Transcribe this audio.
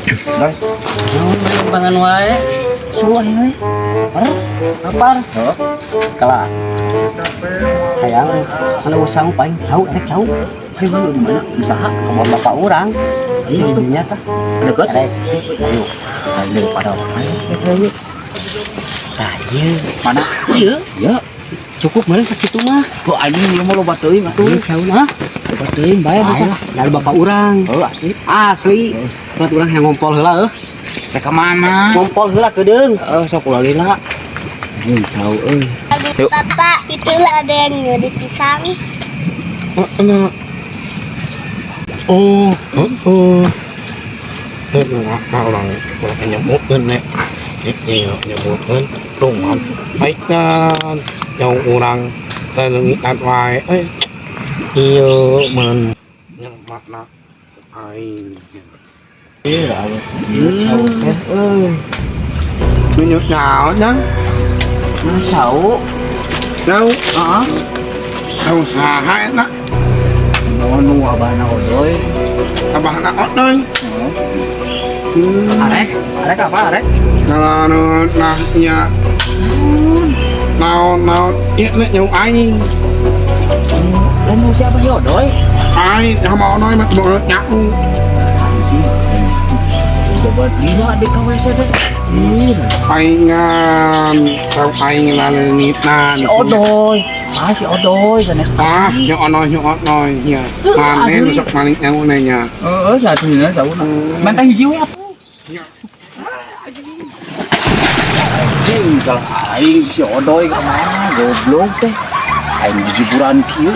Doi. Bangan wae. Suruh aing we. Lapar? Lapar. Heeh. Kalah. Hayang anu sangu paling cau erek cau. Ayo lu di mana? Di saha? Kebon bapak urang. Iya, Di dinya tah. Deket. Erek. Ayo. Ayo pada ayo. Tah ieu. Mana? Ieu. Ya. Cukup meureun sakitu mah. Kok anjing ieu mah loba teuing atuh. Ieu cau nah. Loba teuing bae bisa. Ayo, dari bapak urang. Oh, asli. Asli. Buat urang yang ngompol heula euh. Rek ka mana? Ngompol heula keudeung. Heeh, sok ulah lila. Anjing cau euy. Yuk. Bapak, itulah ada yang nyuri pisang. Anak. Oh, oh. Eh, nah, orang orang nyebutkeun nek. Iya, nyebutkeun lumayan. Baik kan, yang urang leungitan wae. Eh, iya, men yang makna aing. Iya, awas ieu cau teh euy. Nunjuk nyaho jang. Nah, cau. Nyaho, Heeh. tahu saha eta? Nu abahna Odoy. Abahna Odoy. Heeh. Arek, arek apa arek? Kalau nu nah iya naon naon iya nek nyaho aing. Lain nu siapa si Odoy? Aing sama Odoy mah teu nyaho. Anjing. Coba lila di ka WC teh. Paingan tau aing laleungitan. Si Odoy. Ah, si Odoy sanes. Ah, nya Odoy nya Odoy nya. Mane nu sok maling nyaho nya. Heeh, satunya tahu. Mantah hiji we atuh. Nya. Anjing kalau aing si Odoy ka mana goblok teh. Aing dijiburan kieu.